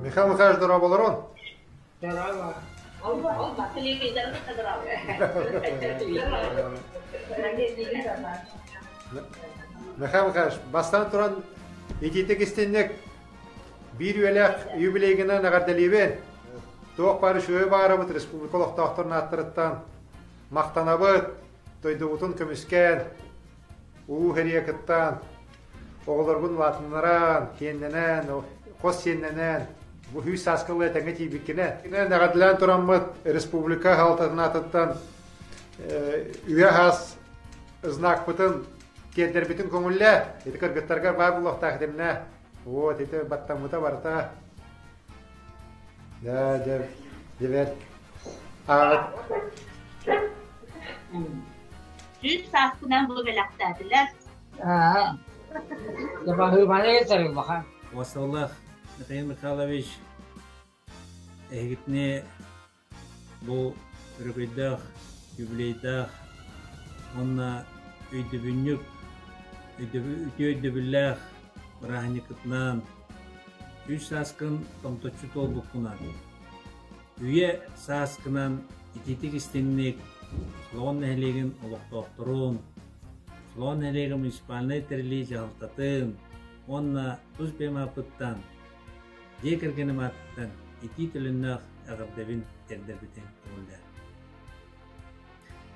Михаил Михайлович, дорооболорун! Дорообо. Михаил Михайлович, бастаан туран итиитик истинник биир үйэлээх юбилейгынан эҕэрдэлиибин. Туох баар үчүгэй баарабыт республика олохтоохторун ааттарыттан махтанабыт, дойдубутун көмүскээн, улуу сэрии кыттан, оҕолоргун улаатыннаран, сиэннэнэн, хос сиэннэнэн, бу сүүс сааска ыла этэҥҥэ тиийбиккинэ. Эҕэрдэлээн тураммыт республика салалтатын аатыттан үйэ хас знакпытын тиэрдэрбитин көҥүллээ. Ити кыргыттаргар баар буолуохтаах этимнэ. Вот, ити баттаммыта барыта. Да, дьэ, дьэ, Аҕат. 100 сааспынан бу бэлэхтээтилэр. Аа. Баһыыбаны тарыллаха. Васаллах Михаил Михайлович эһигитини бу өрөгөйдөөх, юбилейдаах уонна өйдөбүнньүк, үтүө өйдөбүллээх бырааһынньыккытынан үс сааскын томточчу туолбуккунан Үйэ сааскынан итиитик-истиҥник Солоҕон нэһилиэгин олохтоохторун, Солоҕон нэһилиэгин муниципальнай тэриллии дьаһалтатын уонна тус бэйэм ааппыттан, дьиэ кэргэним аатыттан итии төлөннөөх эҕэрдэбин тиэрдэрбитин көҥүллээ.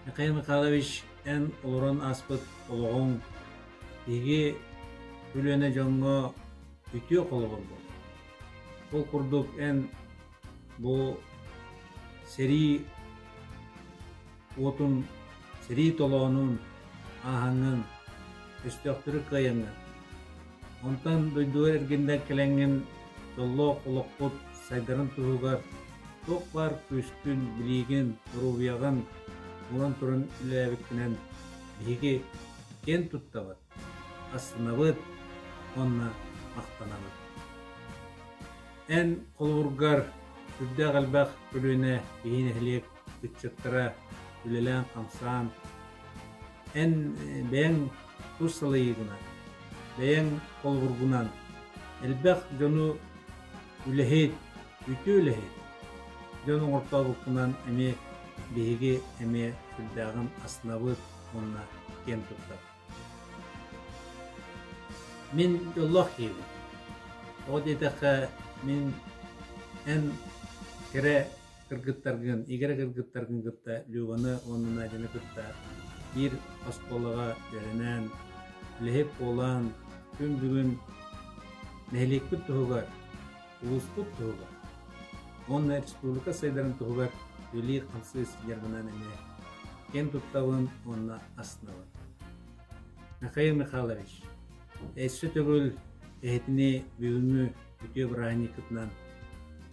Михаил Михайлович, эн олорон ааспыт олоҕуҥ биһиги көлүөнэ дьоҥҥо үтүө холобур буолар. Ол курдук эн Бу сэрии уотун, сэрии толоонун ааһаҥҥын, өстөөхтөрү кыайаҥҥын, онтон дойдуга эргиллэн кэлэҥҥин дьоллоох олохпут сайдарын туһугар туох баар күүскүн, билиигин, доруобуйаҕын ууран туран үлэлээбиккинэн биһиги киэн туттабыт, астынабыт уонна махтанабыт. Эн холобургар сүрдээх элбэх көлүөнэ киһи нэһилиэк ыччаттара үлэлээн-хамсаан, эн бэйэҥ тус салайыыгынан, бэйэҥ холобургунан элбэх дьону үлэһит, үтүө үлэһит дьон оҥортообуккунан эмиэ биһиги эмиэ сүрдээҕин астынабыт уонна киэн туттабыт. Мин дьоллоох киһибин. Тоҕо диэтэххэ, мин эн кэрэ кыргыттаргын, игирэ кыргыттаргын кытта Любаны уонна Надяны кытта биир оскуолаҕа үөрэнэн, үлэһит буолан, күн бүгүн нэһилиэкпит туһугар, улууспут туһугар уонна республика сайдарын туһугар үлэлии-хамсыы сылдьарбынан эмиэ киэн туттабын уонна астынабын. Михаил Михайлович, өссө төгүл эһитини бүгүҥҥү үтүө бырааһынньыккытынан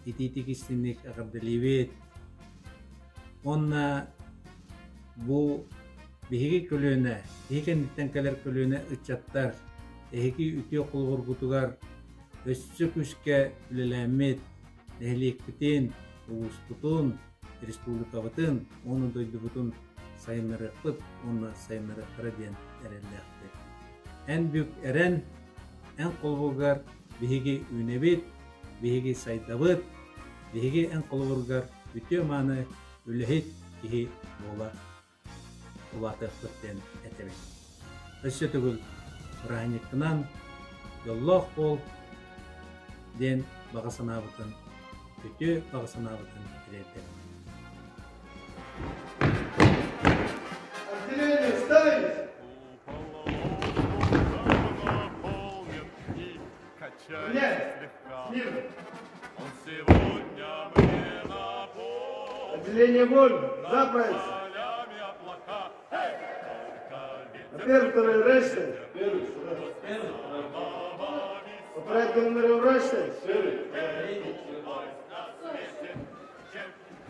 итиитик истиҥник эҕэрдэлиибит уонна бу биһиги көлүөнэ, биһи кэнниттэн кэлэр көлүөнэ ыччаттар эһиги үтүө холобургутугар өссө күүскэ үлэлээммит, нэһилиэкпитин, улууспутун, республикабытын уонна дойдубутун сайыннарыахпыт уонна сайыннарыахтара диэн эрэллээхпит. Эн бүк эрэн, эн холобургар биһиги үүнэбит, биһиги сайдабыт, биһиги эн холобургар үтүө-мааны үлэһит киһи буола улаатыахпыт диэн этэбин. Өссө төгүл бырааһынньыккынан дьоллоох буол диэн баҕа санаабытын, үтүө баҕа санаабытын тириэрдэбин. Отделение ставить! Отделение вольно. Заправиться. На первый, второй вращай. Первый, По порядку номера вращай. Первый.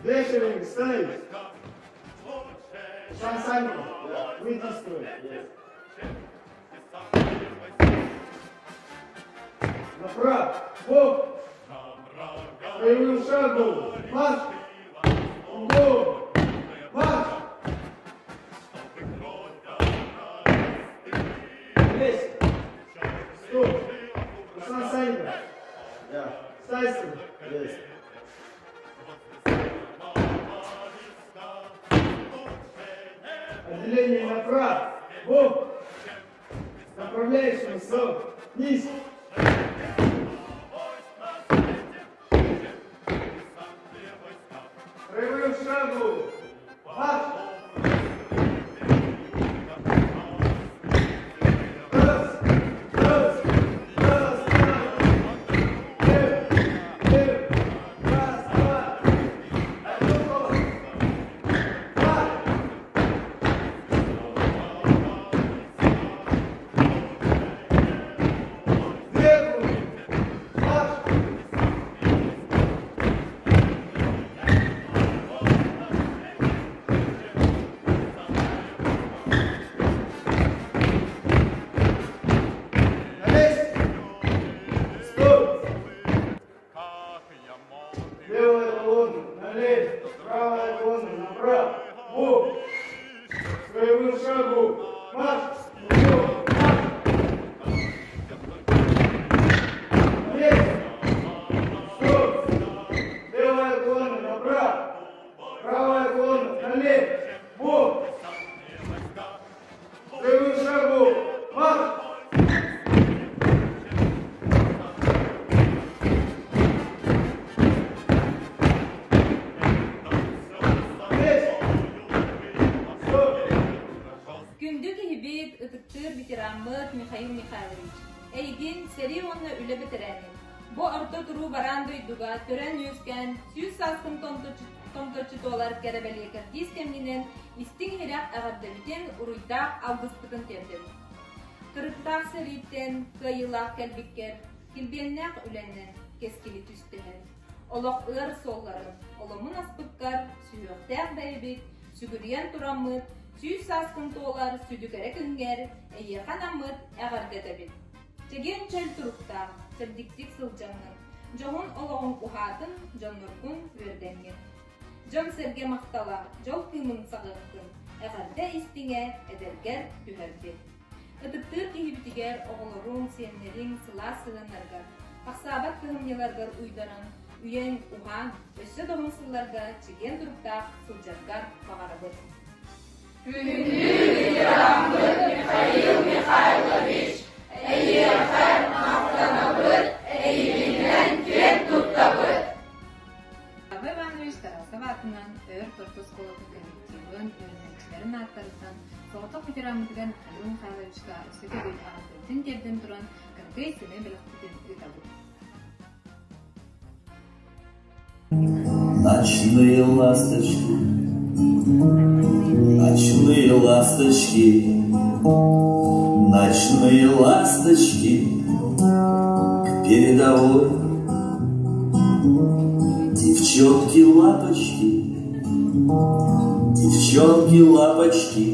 Две шеренги ставить. Шансами. Выйди из строя. Направо. Бок. Строевым шагом. Марш. Угол. Марш. Вместе. Стоп. Руслан Санников. Да. Стайся. Есть. Отделение направо. Бок. Направляющим со. Вниз. Строевым шагу. Марш. Раз, раз, раз, два. Лев, лев, раз, два. Одну, два. Сверху. Марш. На месте. Стой. Левая колонна налево, правая колонна направо. Бок. Строевым шагу. Марш. Кругом. Марш. На месте. Стой. Левая колонна направо. Правая колонна налево. Бок. Строевым шагу. Марш. На месте. Стой. Күндү киһибит, ытыктыыр ветераммыт Михаил Михайлович. Эйигин сэрии уонна үлэ бэтэрээнин. Бу орто туруу бараан дойдуга төрөөн үөскээн 100 сааскын томточчу туолар кэрэ бэлиэ кэрдиис кэмҥинэн истиҥ иһирэх эҕэрдэбитин уруйдаах алгыспытын тиэрдэбит. Кырыктаах сэрииттэн кыайыылаах кэлбиккэр, килбиэннээх үлэннэн кэскили түстэһэн, олох ыар суолларын оломун аспыккар сүһүөхтээх бэйэбит, сүгүрүйэн тураммыт, 100 сааскын туолар сүдү кэрэ күҥҥэр эйиэхэ анаммыт эҕэрдэтэбит. Чэгиэн чөл туруктаах, чэбдиктик сылдьаҥҥын, дьоһун олоҕуҥ уһаатын, дьонноргун үөрдэҥҥин. Дьон-сэргэ махтала, дьол кыымын саҕыахтын, эҕэрдэ истиҥэ эдэргэр түһэрдин. Ытыктыыр киһибитигэр оҕолоруҥ, сиэннэриҥ сылаас сыһыаннарыгар, ахсаабат кыһамньыларгар уйдаран, үйэҥ уһаан, өссө да уһун сылларга чэгиэн туруктаах сылдьаргар баҕарабыт. Күндү ветераммыт Михаил Михайлович, эйиэхэ махтанабыт, эйигинэн киэн туттабыт. Павел Иванович Тарасов аатынан Өрт орто оскуолатын коллективын, үөрэнээччилэрин ааттарыттан соҕотох ветераммытыгар Михаил Михайловичка өссө төгүл эҕэрдэбитин тиэрдэн туран, кыракый сэмэй бэлэхпитин ыытабыт. Ночные ласточки, ночные ласточки, ночные ласточки к передовой. Девчонки-лапочки, девчонки-лапочки,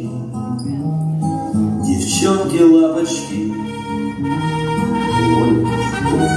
девчонки-лапочки. Ой, ой.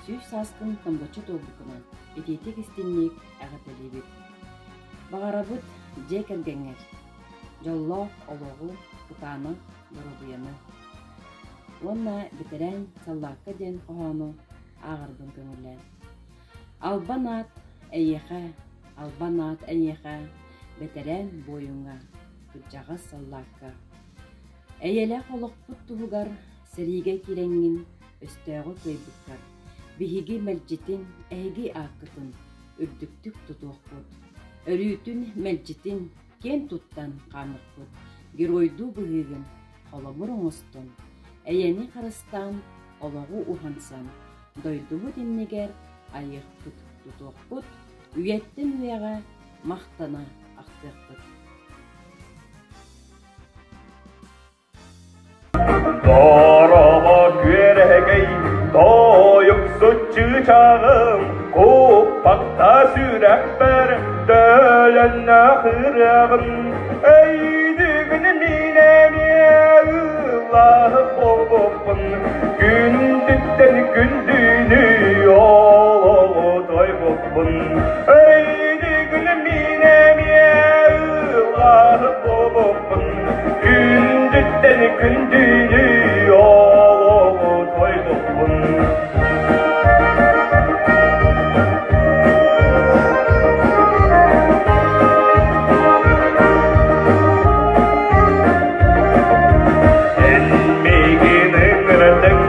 сүүс сааскын томточчу туолбуккунан итиитик истиҥник эҕэрдэлиибит. Баҕарабыт дьиэ кэргэҥҥэр дьоллоох олоҕу, кытаанах доруобуйаны уонна бэтэрээн саллаакка диэн хоһоону ааҕарбын көҥүллээн. Албан аат эйиэхэ, албан аат эйиэхэ, бэтэрээн буойуҥҥа, кырдьаҕас саллаакка. Эйэлээх олохпут туһугар сэриигэ киирэҥҥин өстөөҕү кыайбыккар, биһиги мэлдьитин эһиги ааккытын үрдүктүк тутуохпут, өрүүтүн мэлдьитин киэн туттан хаамыахпыт, геройдуу быһыыгын холобур оҥостон, эйэни харыстаан, олоҕу уһансан, дойдубут иннигэр айыахпыт, тутуохпут, үйэттэн үйэҕэ махтана ахтыахпыт. Дороҕо күөрэгэй, тойуксут чыычааҕым, куппахта сүрэхпэр төлөннөх ырыаҕым. Өйдүүгүн мин эмиэ ыллаһып буолбуппун, күндүттэн күндүнү олоҕу тойбуппун. Өйдүүгүн мин эмиэ ыллаһып буолбуппун, Күндүттэн күндүнү олоҕу тойбуппун. Эн миигин ыҥырдыҥ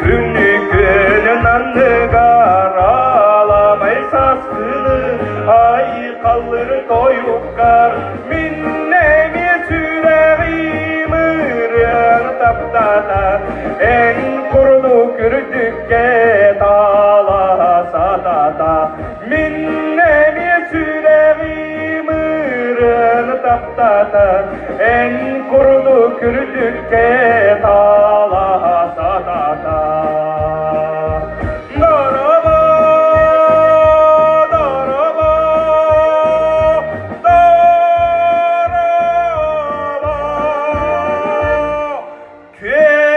күнү күөнүн анныгар аламай саскыны айхаллыр тойуккар Мин эмиэ сүрэҕим ырыаны таптаата, эн курдук үрдүккэ талаһа сатаата. Мин эмиэ сүрэҕим ырыаны таптаата, эн курдук үрдүккэ талаһа сатаата. Дорого, дорого, дорого, күөрэгэй!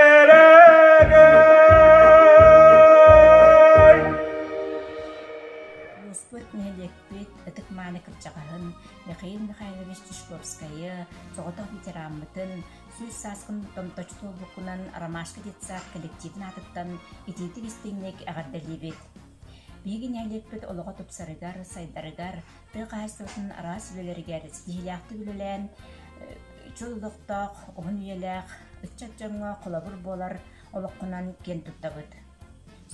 Улууспут, нэһилиэкпит ытык-мааны кырдьаҕаһын Михаил Михайлович Тишковскайы, соҕотох ветераммытын, 100 сааскын томточчу туолбуккунан Ромашка детсад коллективын аатыттан итиитик истиҥник эҕэрдэлиибит. Биһиги нэһилиэкпит олоҕо тупсарыгар, сайдарыгар, тыа хаһаайыстыбатын араас үлэлэригэр ситиһиилээхтик үлэлээн, чөл олохтоох, уһун үйэлээх ыччат дьоҥҥо холобур буолар олоххунан киэн туттабыт.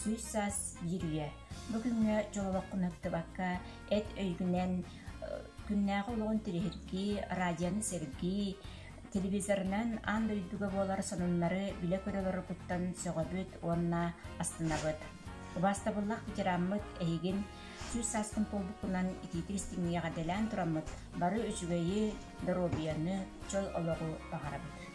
100 саас биир үйэ. Бу күҥҥэ дьол олоххун ыһыктыбакка, эт өйгүнэн күннээҕи олоҕун тириһиргии, радионы сэргии, Телевизорынан аан дойдуга буолар сонуннары билэ-көрө олороргуттан сөҕөбүт уонна астынабыт. Убаастабыллаах ветераммыт эһигин 100 сааскын туолбуккунан итиитик истиҥник эҕэрдэлээн тураммыт, бары үчүгэйи, доруобуйаны, чөл олоҕу баҕарабыт.